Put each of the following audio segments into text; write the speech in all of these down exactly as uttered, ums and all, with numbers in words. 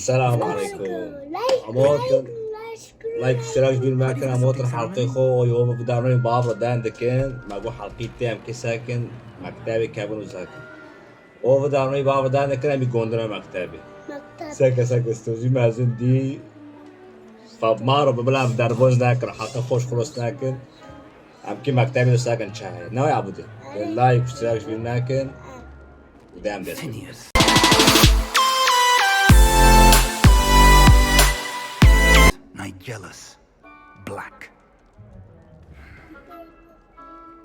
Selam aleykum. Ama otur. Like, iştirak, bilmek, ama otur halkayı xo, o yolu bir davranayım, bağlı ben de ken, ma bu halkayı tem kesekin, mektebi kebin uzakin. O bir davranayım, bağlı ben de ken, bir gondura mektebi. Seke, seke, stojî mezun dî. Fa maro bi bila derboj nakin, halka xoş xulos nakin. Em ki mektebê de sakin çaye. Ne ya bu de? Like, iştirak, bilmek. Dem de. Phineas. Nigellus Black.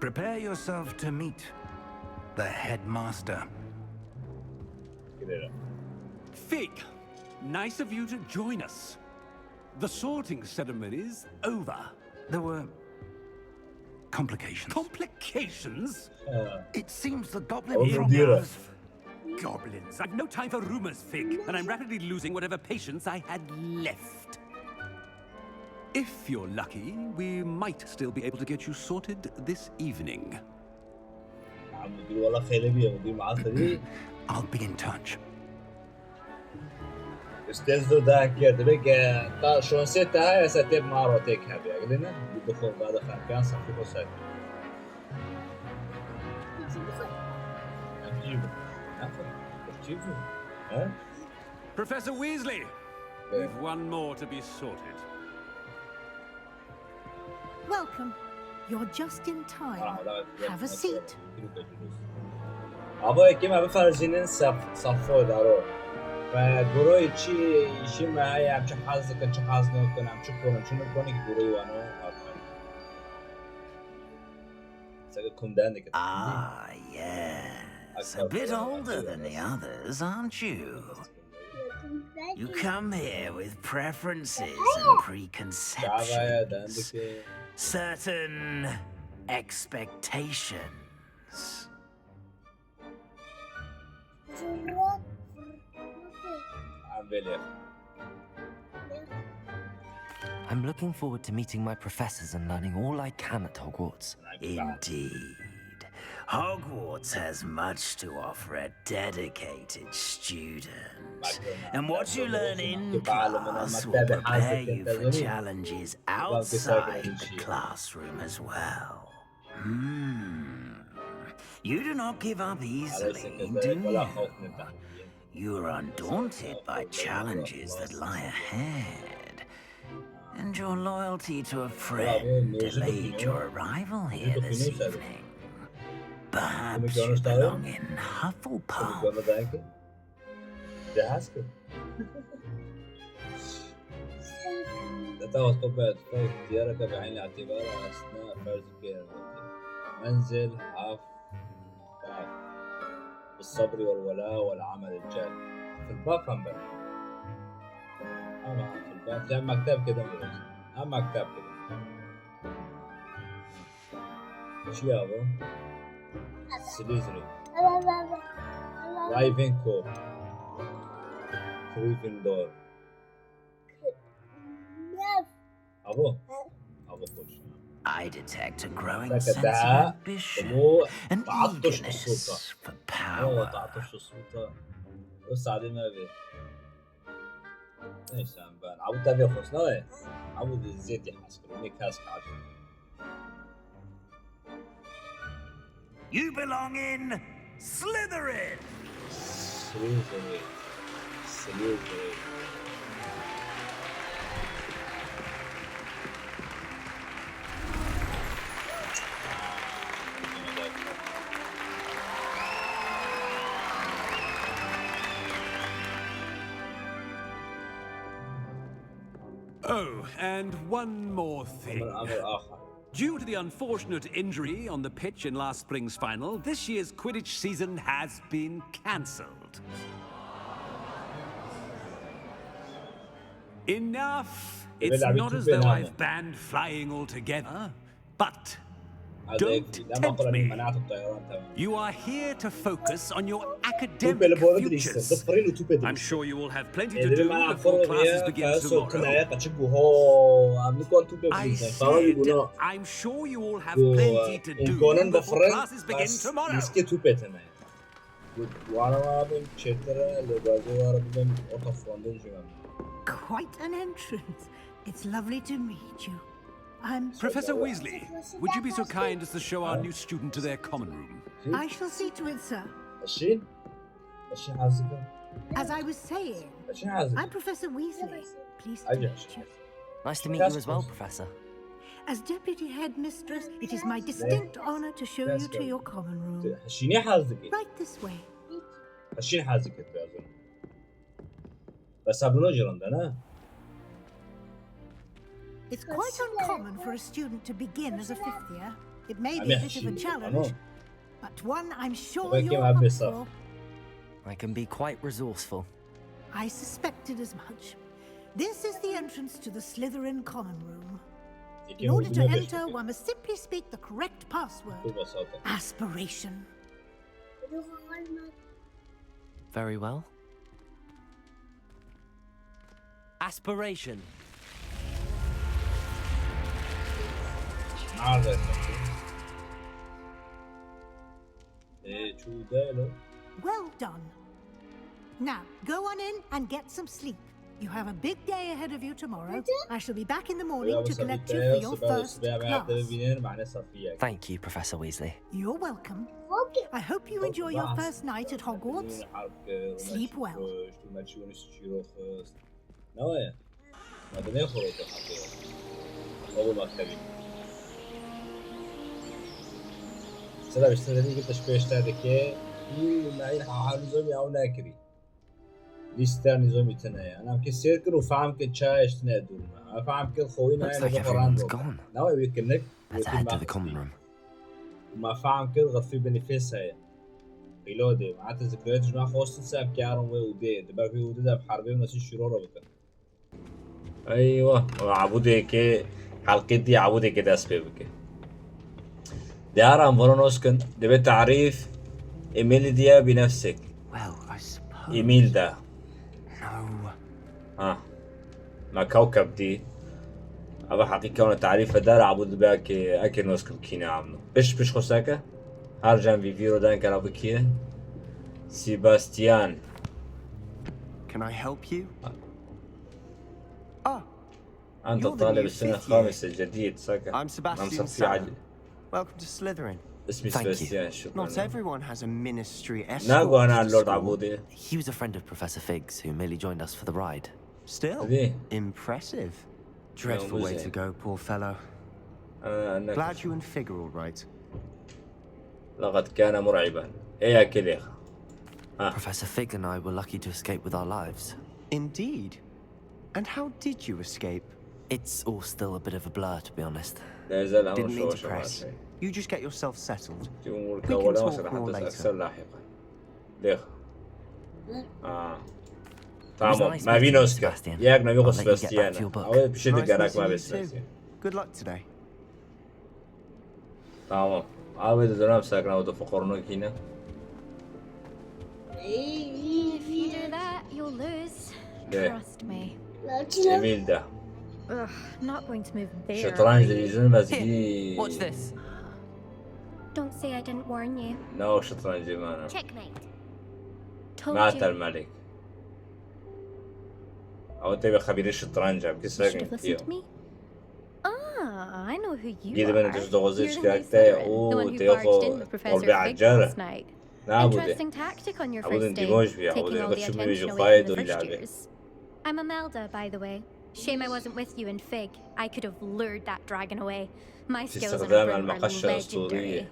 Prepare yourself to meet the headmaster. Gidelim. Fig, nice of you to join us. The sorting ceremony is over. There were complications. Complications? Ha. It seems the goblin Oğlum, program diyor. Goblins. I've no time for rumors, Fig, and I'm rapidly losing whatever patience I had left. If you're lucky, we might still be able to get you sorted this evening. عم مدير والله خيلبية، مدير معاه فريق. I'll be in touch. Ustaz do da kir, demek, e, ta şansê te heye, se tê maro têk hebe. Egle ne? Bu bixwe, ba de xerkan, safî xwe ser. Em çî bû? Em çî bû? He? Professor Weasley, we've one more to be sorted. Welcome. You're just in time. Have a seat. Ava, yekê me biferzînin saf-, safo daro. Ve guroyê çi, îşî me heye, em çi hez dikin, çi hez nakin, em çi konin, çi nikonî ki guroyê wano hatin. Seke kumden dikin. Ah, yes. A bit older than the others, aren't you? You come here with preferences and preconceptions, certain expectations. I'm looking forward to meeting my professors and learning all I can at Hogwarts. Indeed. Hogwarts has much to offer a dedicated student. And what you learn in class will prepare you for challenges outside the classroom as well. Hmm. You do not give up easily, do you? You are undaunted by challenges that lie ahead. And your loyalty to a friend delayed your arrival here this evening. Perhaps you belong in Hufflepuff. Deta wexto be, dixwe îxtiyareke bi eynî îtîbar a, ez ne ferz bikêrim. Menzil, Hufflepuff. بالصبر والولاء والعمل الجاد. Hufflepuff em bin. Ama Hufflepuff ya mekteb kedin biraz. Ha mekteb kedin. Çi ya bu? Slytherin. Ravenclaw. Gryffindor. Abo. Abo xweş. I detect a growing sense of ambition, an eagerness for power. Taatuş sulta. O sade me be. Neyse, ben. Abo tabii xweş ne? Abo de zêdî hez kir. Ne kas kaç. You belong in Slytherin! Slytherin. Slytherin. Oh, and one more thing. Due to the unfortunate injury on the pitch in last spring's final, this year's Quidditch season has been cancelled. Enough! It's not as though I've banned flying altogether, but don't tempt me. You are here to focus on your academic futures. I'm sure you will have plenty to do before classes begin tomorrow. I said, I'm sure you all have plenty to do before classes begin tomorrow. Wana wana bim çêtir e, lê bazê wara bibim ota xwendin jî me. Quite an entrance. It's lovely to meet you. I'm Professor Weasley, would you be so kind as to show our new student to their common room? I shall see to it, sir. Eşîn? Eşîn hazırım. As I was saying, Eşîn hazır. I'm Professor Weasley. Pleased to Aja. meet you. Nice to meet you as well, Professor. As deputy headmistress, it is my distinct honor to show you to your common room. Eşînî hazır ki. Right this way. Eşîn hazır ki lazım. Bes abuna jirinde ne? It's quite uncommon for a student to begin as a fifth year. It may be a bit of a challenge, but one I'm sure you're up for. I can be quite resourceful. I suspected as much. This is the entrance to the Slytherin common room. In order to enter, one must simply speak the correct password. Aspiration. Very well. Aspiration. Nerede? Eee, çuğdayla. Well done. Now, go on in and get some sleep. You have a big day ahead of you tomorrow. I shall be back in the morning to collect you for your first class. Thank you, Professor Weasley. You're welcome. I hope you enjoy your first night at Hogwarts. Sleep well. Ne var ya? Adı ne koydu? Oğlum aktabi. Sıra işte dediği gibi dış peşterdeki. Hii, nail hahanizom ya o ne kiri. Lîster nîzomî tune ye. Em kê sêr kir û fehm kir çayeş tune dûr me. Me fehm kir xwîn heye li xwe rand ro. Nawe wî kinik, wî kir me xistî. Û me fehm kir xirfî binîfês heye. Qîlo dê. Me heta zikroyê dijmin xwe xwestin se em kiyarin wê ûdê. Di ber vê ûdê de em herbê û nesî şîro re bikin. Eywa, Ebûdê yekê, helqê dî Ebûdê yekê dest pê bike. Diyar em vano nos kin, dibê tarîf Emil diye bi nefsek. Well, I suppose. Emil de. No. Ha. Me kewkeb dî. Eva heqî kewne tarîfe der, Ebûd dibe eke, eke nos kin kîne amno. Piş, piş xoseke. Her cem vî vîro den kera bikiye. Sebastian. Can I help you? Ah, أنت You're the طالب new السنة fifth year. الخامسة جديد، ساكا. I'm Sebastian صفي عج- Sallow. Welcome to Slytherin. اسمي Thank you. سباستيان، شكرا. Not everyone has a ministry escort ناقو أنا to اللورد school. عبودي. He was a friend of Professor Fig's who merely joined us for the ride. Still? ذي. Impressive. Dreadful way Museum. to go, poor fellow. أنا أنا Glad you and Fig are all right. لقد كان مرعبا. إيه يا كليخ. Professor Fig and I were lucky to escape with our lives. Indeed. And how did you escape? It's all still a bit of a blur, to be honest. لا يزال أمر Didn't mean to شوشة press. ماشي. You just get yourself settled. تيمور We can كولا talk وصل more حتى later. أكثر لاحقا. ليخ. آه. It was تمام. nice ما في meeting you, نوسكا. Sebastian. ياك نبي I'll let you get back to your سباستيان. book. أول بشي Nice دقالك meeting ما you بس too. سباستيان. Good luck today. تمام. أول دراما ساكنا ودفقرنو كينا. If you do that, you'll lose. Yeah. Trust me. Emil ده. Ugh, not going to move there. شطرنج are you? ديزن بس Here, بي. Watch this. Don't say I didn't warn you. نو شطرنج مانا. Checkmate. Told مات you. الملك. أو تبي خبير الشطرنج، أم You كسر should have listened to كيو. Me? Ah, I know who you جيت are. بين تجد غزيش You're the new كاركتر، Slytherin, the أو one who تيوخو barged in with Professor قلبي Fig عجارة. last night. نابودي. Interesting tactic on your عبود first انت day, موش بيه، عبود taking all the يقول شو attention يجي away قايد from the ولا first عبود. years. I'm Imelda, by the way. Shame I wasn't with you in Fig. I could have lured that dragon away. My في skills on a استخدام broom are المقشة الأسطورية. legendary.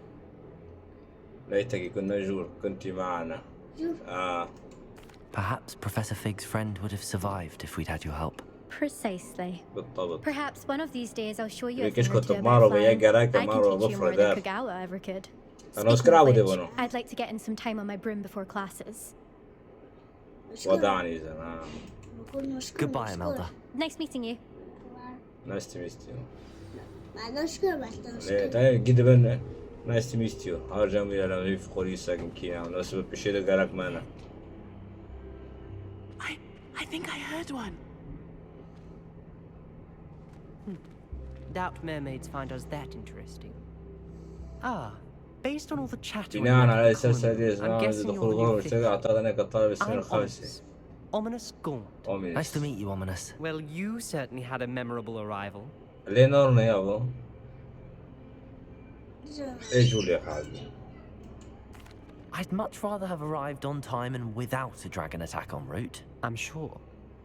ليتك كنا جور، كنت معنا. آه. Perhaps Professor Fig's friend would have survived if we'd had your help. Precisely. بالضبط. Perhaps one of these days I'll show you a يمكن thing or كنت two about بمارو ويا flying. جراكة I can مارو teach you more بفرق than دار. Kogawa ever could. أنا Speaking أسكر of عبودي which, بونو. I'd like to get in some time on my broom before classes. وداعني إذا. آه. Goodbye, Imelda. Nice meeting you. Nice to meet you. ما نشكر بس لا، لا، جد بن. Nice to meet you. هرجم يا لمي في قولي ساكن كينا. ناس بشير قالك مانا. I, I think I heard one. Doubt mermaids find us that interesting. Ah, Based on all the chatter on بناء على أساس هذه الأزمة، عندي دخول غرفة الشقة أعتقد أنك طالب السر الخمسة. Ominous Gaunt. Ominous. Nice to meet you, Ominous. Well, you certainly had a memorable arrival. ليه نورنا يا أبو؟ إيه جوليا حالي؟ I'd much rather have arrived on time and without a dragon attack en route. I'm sure.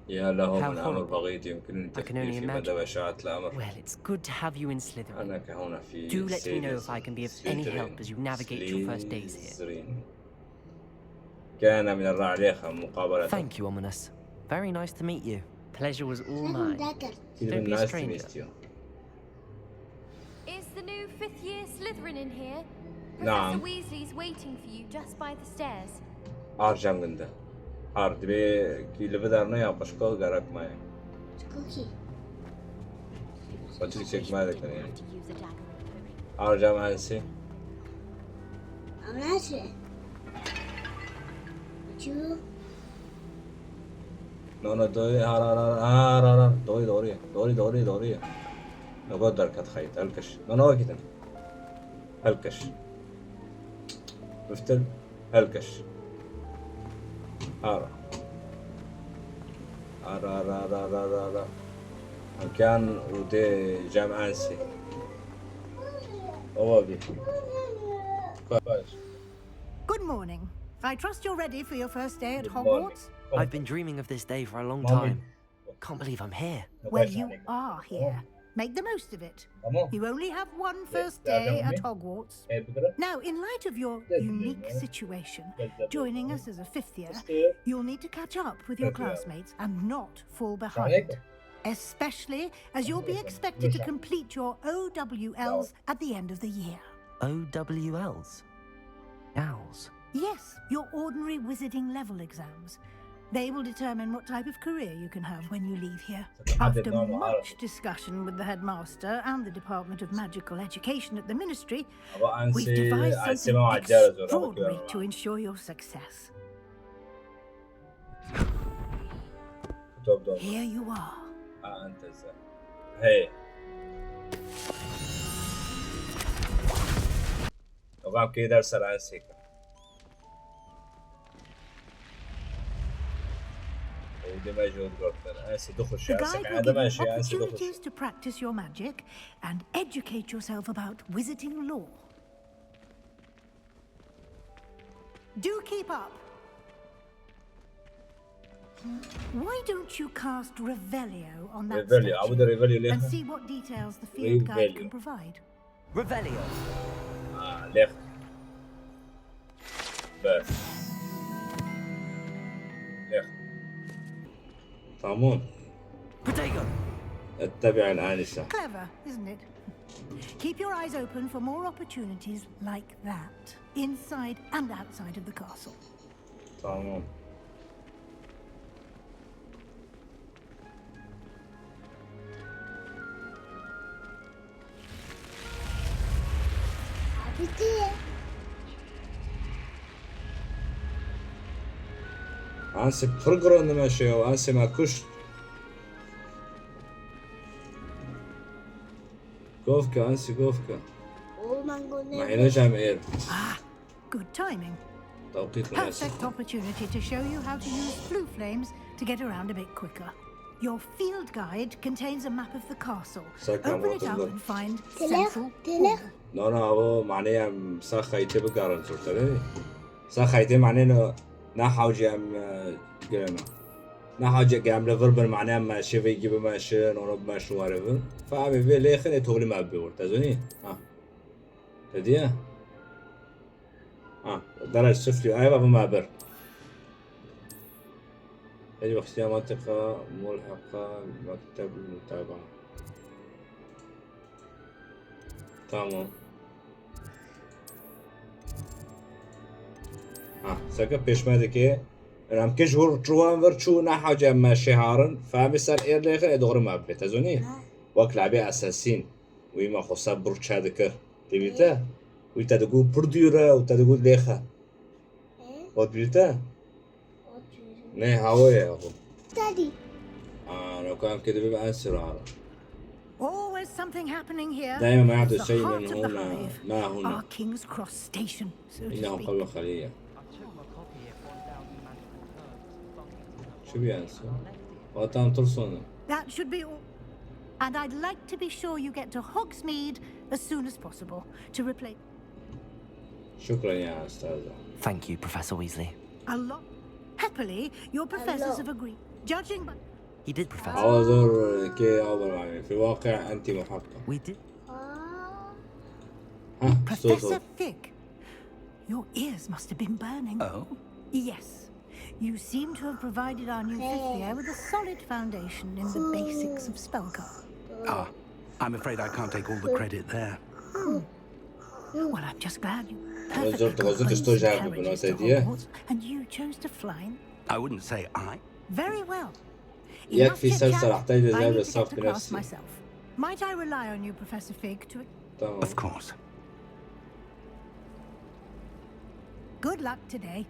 يا له من أمر بغيض يمكنني تخفيه في مدى بشاعة الأمر. Well, it's good to have you in Slytherin. أنا كهنا في Do let me know if I can be of any help as you navigate your first days here. كان من الرعليخة مقابلة. Thank you, Ominous. Very nice to meet you. Pleasure was all mine. Don't be a stranger. Is the new fifth year Slytherin in here? نعم. Professor Weasley's waiting for you just by the stairs. Arjam gında. Ar dibe ki live dar ne yapmış kol garak maya. Çıkıl ki. Saçı çekmeye de kare. Arjam ansi. Anası. Açıl. No, no, doy, har, har, har, har, har, har. Doy, doy, doy, doy, doy. No, go darkat xayt, elkiş. No, no, gidin. Elkiş. Biftil, elkiş. Ara. Ara, ara, ara, ara, ara, ara. Emkan û dê cem ensi. Ova bi. Baş. Good morning. I trust you're ready for your first day at Hogwarts. I've been dreaming of this day for a long time. Can't believe I'm here. Well, you are here. Make the most of it. You only have one first day at Hogwarts. Now, in light of your unique situation, joining us as a fifth year, you'll need to catch up with your classmates and not fall behind. Especially as you'll be expected to complete your O W Ls at the end of the year. O W Ls? Gals? Yes, your ordinary wizarding level exams. They will determine what type of career you can have when you leave here. After much discussion with the headmaster and the Department of Magical Education at the Ministry, we've devised something extraordinary to ensure your success. Here you are. Hey. Oxam kê der ser ensê kir. Ew dê me ji wir gotin. Ensê dixuşe, ensê qeyde me şê, ensê dixuşe. The guide will give you opportunities to practice your magic and educate yourself about wizarding lore. Do keep up. Why don't you cast Revelio on that statue and see what details the field guide can provide? Revelio. Ah, lêx. Bes. Lêx. Tamam. Protego. اتبع الآنسة. Clever, isn't it? Keep your eyes open for more opportunities like that, inside and outside of the castle. Tamam. Ensê pir giran dimeşe ya, ensê me kuşt. Govke, ensê govke. Ma hêne cem êr. Ah, good timing. Tewqît münasib. Perfect opportunity to show you how to use floo flames to get around a bit quicker. Your field guide contains a map of the castle. Open it up and find Central Hall. Na, na, ava manê em sa xeytê bigarin zor te, ne? Sa xeytê manê ne, ne hewce em, e, girena. Ne hewce em li vir bin, manê em meşê vê gî bimeşin, ona bimeşin were vir. Fa em ê vê lêxin ê tolî me bibê wir, te zonî? Ha. Te diye? Ha, درج صفر، أيوة، بمابر. أيوة، اختيار منطقة ملحقة، مكتب المتابعة. Tamam. Ha, seke pêşme dike. Em kê ji wir çû, wan vir çû, ne hewce em meşê harin. Fa em ê ser êr lêxin, ê dixurim me bibê. Te zonî? Wek lebê esesîn. Wî me xwe ser bir çe dikir. Dibîte? Wî te digot pir dûr e û te digot lêxe. Ot bîte? Ne, hawa ye xwe. Daddy. Aa, no, ka em kê dibê bi ensê re hala. Always Something happening here. دائما ما يحدث The شيء heart من of the هنا hive. ما هنا Our King's Cross Station, so to إنهم speak. قبل خلية. شو بيانسوا؟ وقتها ترسون. That should be all. And I'd like to be sure you get to Hogsmeade as soon as possible to replace. شكرا يا أستاذة. Thank you, Professor Weasley. A lot. Happily, your professors have agreed. Judging by He did, Professor. عاوز أزور كي أول معلومة. في الواقع أنت محقق. We did. ها Professor صوت. Fig, your ears must have been burning. Oh? Yes. You seem to have provided our new fifth year with a solid foundation in the basics of spellcraft. Ah, I'm afraid I can't take all the credit there. Well, I'm just glad you زرت perfectly غزوت composed شتوجع carriages بالبنات to دي. Hogwarts, and you chose to fly. I wouldn't say I. Very well. يكفي Enough سلسلة، chit-chat. أحتاج I أذهب need to للصف get to class بنفسي. myself. Might I rely on you, Professor Fig, to... تمام. Of course. Good luck today.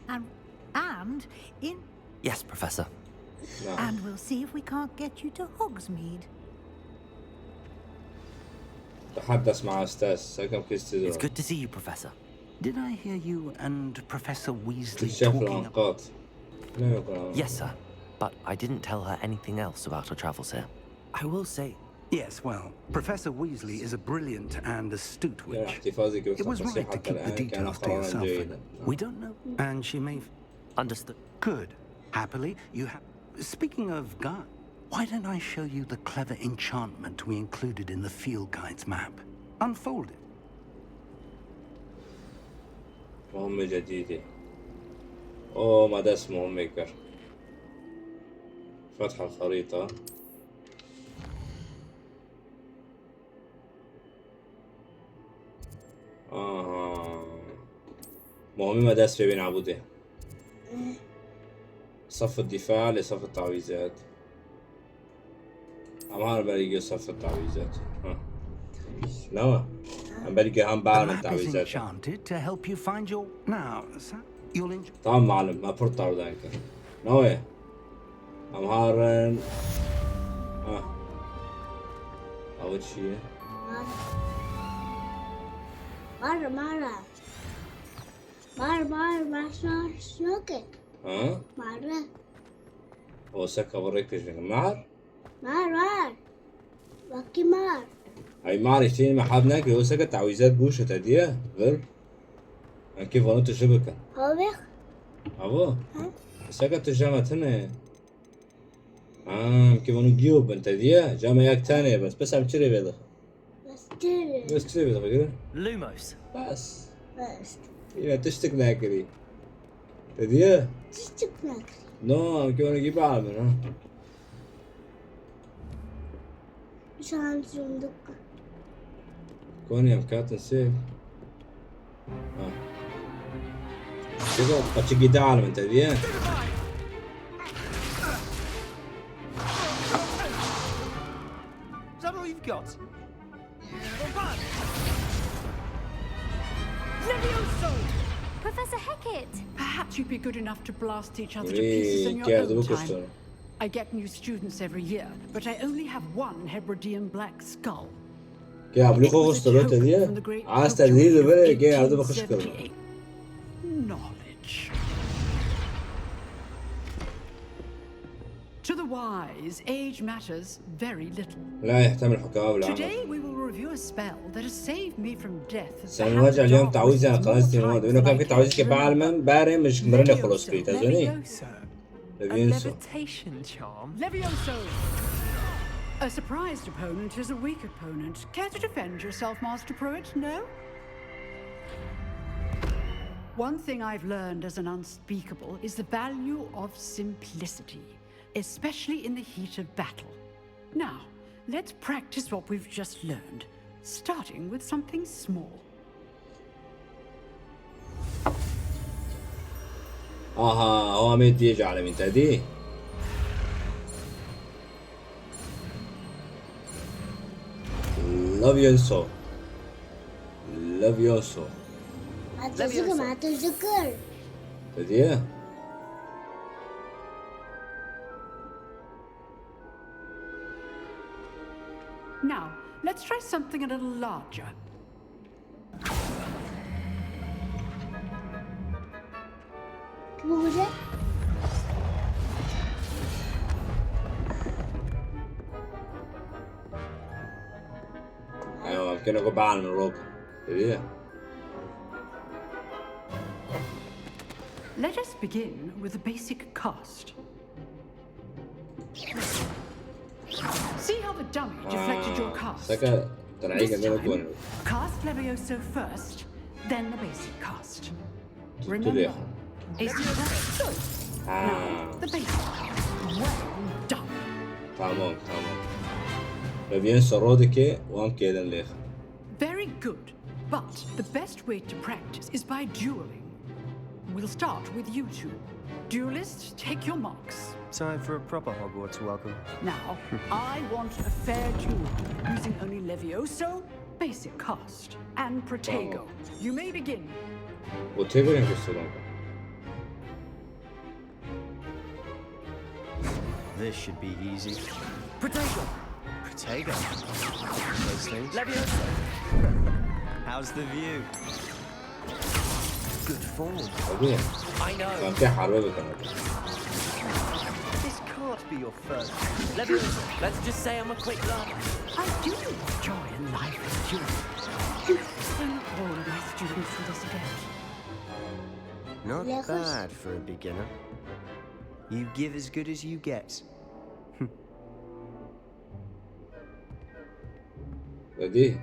And, and in... Yes, Professor. نعم. And we'll see if we can't get you to Hogsmeade. تحدث مع أستاذ سكم كريستيزون. It's good to see you, Professor. Did I hear you and Professor Weasley اكتشاف talking? الأنقاض. لا يقرأ. Yes, sir. But I didn't tell her anything else about her travels here. I will say, Yes, well, Professor Weasley is a brilliant and astute كان witch. احتفاظك It was بخصوصي right to حتى keep the الآن كان details to قرارا yourself. جيدا. We don't know. And she may. understood. Good. Happily, you have. Speaking of God, why don't I show you the clever enchantment we included in the field guide's map? Unfold it. مهمة جديدة. أوه، ما داس مهمة كر. فتح الخريطة. آها. مهمة ما داس بين عبودة. صف الدفاع لصف التعويذات. أمهار بلقي صف التعويذات. ها. لا. أم بلقي هم The بعض من map is التعويذات. Enchanted to help you find your. Now, sir, you'll enjoy. تمام معلم، ما فرط تعويذات. نوية. أمهار. آه. أول شيء. Mara, mara. Mara, mara, mara, şoke. ها؟ Mara. هو سكة بريك تجنك معر؟ Mar, mar. Wekî mar. Ay mar işte ma hab nake, o seke tawîzat bûşe te diye. Vir. Em kê vano tu ji bikin. Havêx. Avo? Seke tu jema tine. Em kê vano giyo bin te diye. Jema yak tane bes. Bes em çi rê vê dixin? Bes têrê. Bes çi rê vê dixin? Lumos. Bes. Bes. Yine tiştik nekirî. Te diye? Tiştik nekirî. No, em kê vano gî bialmin ha. Şansındık. Konî em katin sê. Ha. Çigo, paçik gî dialmin te diye. Is that all you've got? Levioso! Professor Hecat! Perhaps you'd be good enough to blast each other to pieces in Wî your kê ez own bû time. Kuştin. I get new students every year, but I only have one Hebridean Black Skull. Kê evlî xwe xwe stolo te diye? Az te dî li vir kê ez bixş kirin. Knowledge. To the wise, age matters very little. لا يهتم الحكام بالعمل. Today we will review a spell that has saved me from death. سنواجه اليوم تعويذة قناة سنوات. إنه كان في تعويذة كبار من بارم مش مرنة خلاص كريتا زوني. A Levioso. Levitation charm. Levioso! A surprised opponent is a weak opponent. Care to defend yourself, Master Pruitt? No? One thing I've learned as an unspeakable is the value of simplicity, especially in the heat of battle. Now, let's practice what we've just learned, starting with something small. Aha, o amê diye calimîn te dî. Levioso. Levioso. Atacıkım, atacıkım. Te diye? Now, let's try something a little larger. Bûre. Ewa, kena ku ban min rok. Diye. Let us begin with the basic cast. See how the dummy deflected your cast. Saka, tarayi This kadar time, kuan. Cast Levioso first, then the basic cast. Tutuyor. Remember, basic cast. Good. Now, the basic cast. Well done. Tamam, tamam. Levioso rok dike, wan kêden lêx. Very good. But the best way to practice is by dueling. We'll start with you two. Duelists, take your marks. Time for a proper Hogwarts welcome. Now, I want a fair duel using only Levioso, basic cast, and Protego. You may begin. Protego yang gösteriyorum. This should be easy. Protego! Protego. Those things. Levioso! How's the view? Good form. Tabii. I know. Sanki harbe bir kanal. This can't be your first. Levioso, let's just say I'm a quick learner. I do enjoy a lively duel. Don't all of my students do this again. Not Lejos. Bad for a beginner. You give as good as you get. Ready?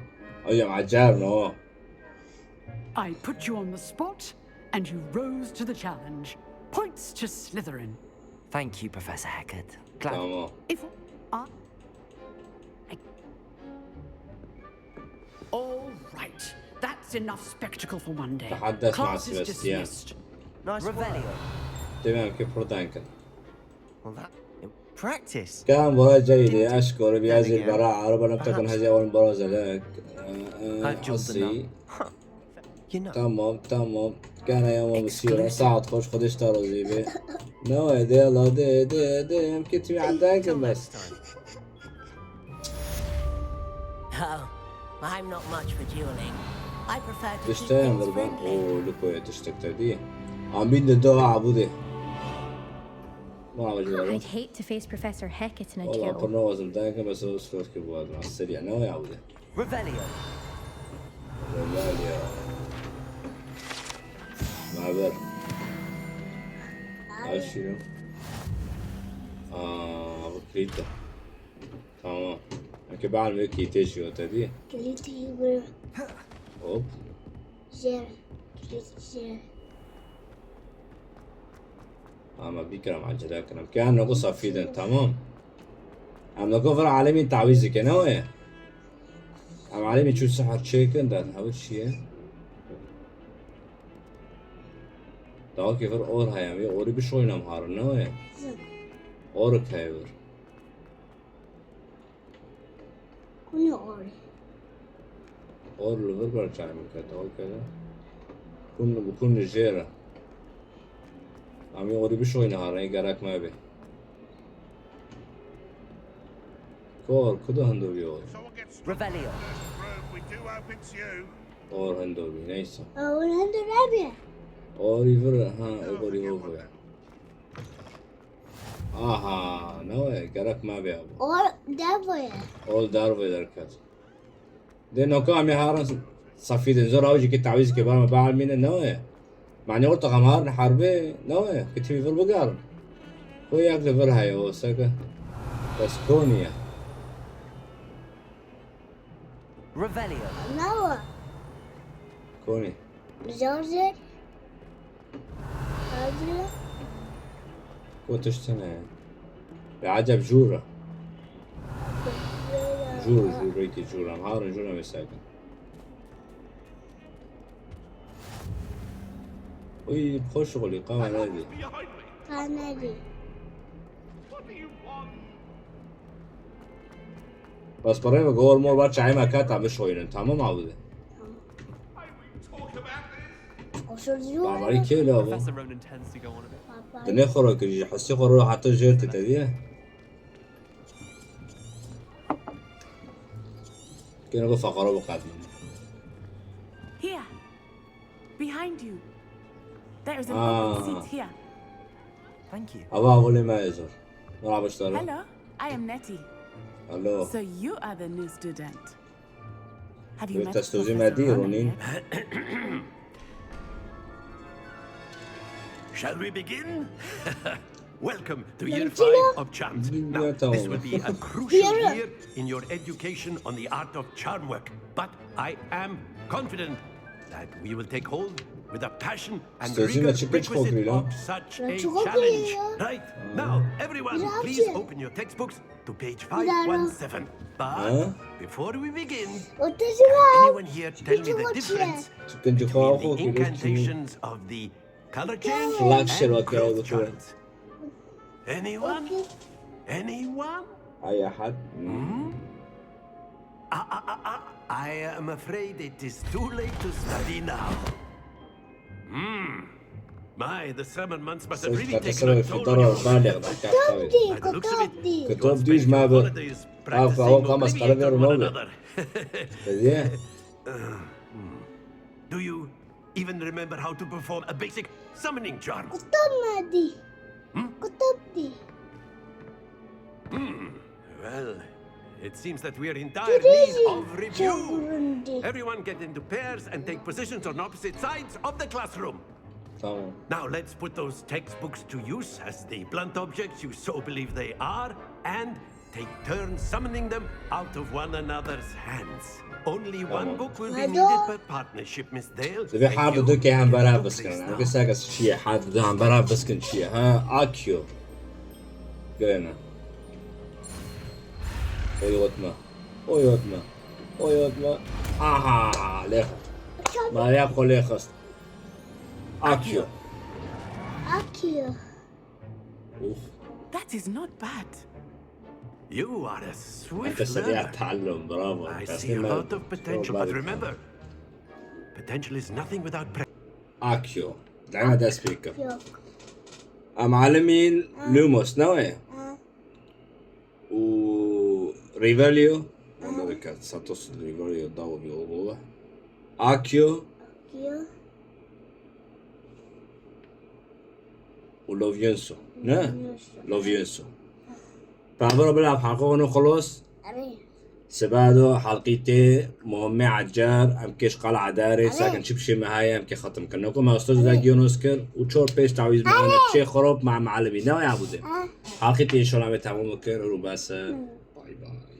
Hocam, acar no. I put you on the spot, and you rose to the challenge. Points to Slytherin. Thank you, Professor Hecat. Glad. Tamam. If I, I, all right, that's enough spectacle for one day. تحدث مع Class is سيباستيان. Dismissed. Nice work. Revelio. Demem ki, pir deng in. Well, that practice. Kan vay cayli aşk ora biraz bir bara araba nabta kun hazi awan bara zelek. I've jumbled Asi. enough. You know. Tamam, tamam. Kana ya mama sira saat hoş, Xwedê ji te razî be. No, de la de de de em ki tu adayken bes. Oh, I'm not much for dueling. I prefer to keep Dişte things yandır ben. friendly. Oo, Luko'ya tiştek te diye. Amin de dua abu de. Ma avcı var. I'd hate to face Professor Hecat in a Valla duel. pırna vazım dayken mesela o sırf ki bu adam. Seri ya, ne o ya bu de? Revelio. Revelio. Naber? Al şunu. Aa, bu kilitli. Tamam. Peki ben bir kilitli şey o tabii. Kilîtî bû. Hop. Jêr. Kilîtî jêr. Ama bir kere acele kirim. Kê em nako safî din, tamam. Em nako vir alemî tawîz dike, ne wê? Em alemî çû sihir çêkin, da hewir çi ye? Dawakê vir or heye, em ê orî bişoyne em harin, ne wê? Orik heye vir. Kunî orî. Or li vir ber çay min ket, okey. Kun, kun li jêr e. Em ê orî bişoyne harin, gerek me bê. Kor, ku da hindovî or? Revelio. Or hindovî, neyse. Ew hindovî. Orî vir, ha, orî vir. Aha, ne wê, gerek me bê abi. O dervoye. Ol dervê derket. Dê noka em ê harin safî din. Zor ew jî ki tawîz ke bar me bamîne, ne wê? Mane orta em harin herbê, ne wê? Ki tîmî vir bigarin. Ko yek li vir heye o seke. Bes konî ye. Revelio. Nawa. Konî. Zor zor. Hazır. Ko tiştine ye. Bi eceb jûr e. Jûr, jûr, belkî jûr em. Harin jûr em ê sekin. Uy, xweş xulî, qama nedî. Kaneri. Bas parayı ve gol mor var, çayma kata bişoyunun. Tamam abi de. Oşurcu. Babarî kê la bu? Professor Ronen tends to go on a bit. Di ne xoro kirî, hesî xoro hatta jêr te diye. Kêne ku feqero biqedin. Here. Behind you. There is an Ah. open seat here. Thank you. Ava avolê me zor. Merhaba işte. Hello, I am Nettie. Hello. So you are the new student. Have you Wê met testozî Professor me dî, Ronan Ronin. yet? Shall we begin? Welcome to Let's year go. five of Charms. Begin Now, your town. This will be a crucial Here. Year in your education on the art of charm work, but I am confident that we will take hold with a passion and Sözün rigor açık, açık requisite okuyor lan. Of such a Açık okuyor challenge. ya. Right now, everyone, Biraz please şey. Open your textbooks to page Biraz. Five one seven. But Huh? Before we begin, Otuz lira. anyone here tell me the Açık difference Sıkıntı between kavga the gerektiği. Incantations of the color change Flag and shit, okay, growth okay. Charms? Anyone? Okey. Anyone? Ay ahad. Hmm? Ah, ah, ah, ah. I am afraid it is too late to study now. Hmm. My, the summer months must have Sırf really kata taken sıra a ve toll on fitara you. bale da kafta ve. Kıtap değil, By the looks of kıtap it, değil. you have Kıtap spent değil, your ma be. holidays Av practicing kavga kalmaz, oblivion karar on verin one abi. Another. Hediye. Do you even remember how to perform a basic summoning charm? Kıtap mı değil? Hmm? Kıtap değil. Well, it seems that we are in dire Today need you of review. Burundu. Everyone get into pairs and take positions on opposite sides of the classroom. Tamam. Now let's put those textbooks to use as the blunt objects you so believe they are and take turns summoning them out of one another's hands. Only one Tamam. book will be Hadi. Needed per partnership, Miss Dale. Divê and her you du kê hember get hev to biskin. place Em now. kê seke çi ye? Her du hember hev biskin çi ye? Ha, Akio. Gene. Oy otma. Oy otma. Oy otma. Aha, lê xist. Mariya xwe lê xist. Akio. Akıyor. Uf. That is not bad. You are a swift Nefes alıyor, learner. تعلم, bravo. I Teslim see a ver. lot of potential, Bravo. But remember, potential is nothing without practice. Akio. دعنا داس بيكا. Yok. معلمين لوموس نوعي. Ha. و ريفاليو. Onları kat Satos Rivalio dava bir oğlu. Akio Yok. و لوفيونسو. نه؟ لوفيونسو. فابرو بلا حلقة ونخلص. Arı. سبادو حلقيتي مهمة عجار. أم كيش قال عداري. ساكن شبشي مهاية. أم كي ختم كنكو. ما أستاذ دا جيونوس كر. وشور بيش تعويض معنا. شي خروب مع معلمي. ناوي عبودي. Ha. حلقيتي إن شاء الله تمام كر. وبس. باي باي.